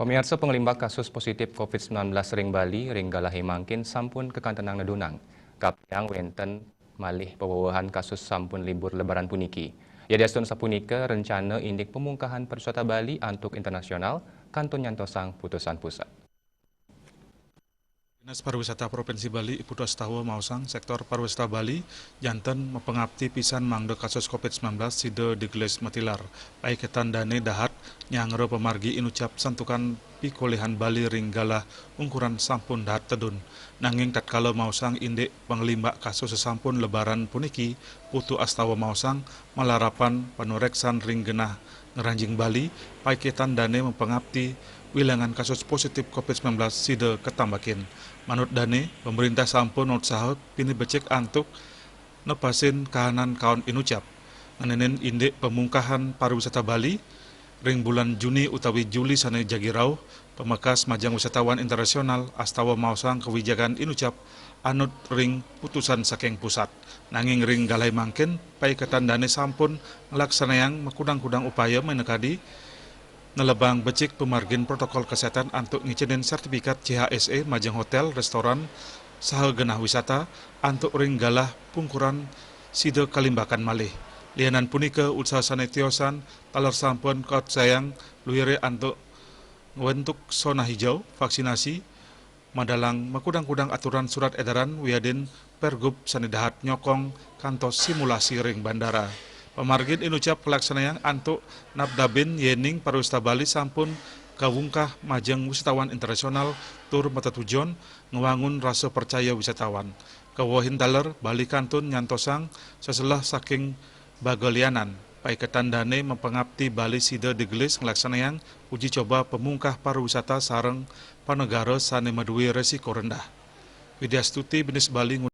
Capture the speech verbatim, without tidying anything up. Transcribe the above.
Pamiarsa, pangalimbak kasus positif covid sembilan belas ring Bali ring galahe mangkin sampun kakantenang nedunang. Kapiang wenten malih pawewehan kasus sampun libur Lebaran puniki. Yadiastun sapunika, rencana indik pamungkahan pariwisata Bali antuk internasional kantun nyantosang putusan pusat. Dinas Pariwisata Provinsi Bali, I Putu Astawa, maosang sektor pariwisata Bali janten mapangapti pisan mangda kasus covid sembilan belas sida digelis matilar. Paiketan dane dahat nyangra pamargi inucap santukan pikolihan Bali ring galah ungkuran sampun dahat tedun. Nanging tatkala maosang indik pangalimbak kasus sasampun Lebaran puniki, Putu Astawa maosang malarapan panureksan ring genah ngranjing Bali, paiketan dane mapangapti wilangan kasus positif covid sembilan belas sida katambakin. Manut dane, pamrintah sampun mautsaha pinih becik antuk nepasin kahanan kaon inucap. Ngenenin indik pamungkahan pariwisata Bali ring bulan Juni utawi Juli sane jagi rauh, pamekas majeng wisatawan internasional Astawa maosang kawijakan inucap anut ring putusan saking pusat. Nanging ring galahe mangkin, paiketan dane sampun nglaksanayang makudang-kudang upaya minakadi nelebang becik pamargin protokol kesehatan antuk ngicenin sertifikat C H S E majeng hotel, restoran, saha genah wisata antuk ring galah pungkuran sida kalimbakan malih. Lianan punika, utsaha sane tiosan taler sampun kaotsayang luire antuk ngwentuk sona hijau, vaksinasi, madalang makudang-kudang aturan surat edaran wiadin Pergub sane dahat nyokong kantos simulasi ring bandara. Pamargin inucap kalaksanayang antuk nabdabin yening pariwisata Bali sampun kawungkah majeng wisatawan internasional tur matetujon ngwangun rasa percaya wisatawan. Kawewehin taler, Bali kantun nyantosang seselah saking baga lianan. Paiketan dane mapangapti Bali sida digelis nglaksanayang uji coba pamungkah pariwisata sareng panegara sane madue resiko rendah. Widyastuti, Binis Bali,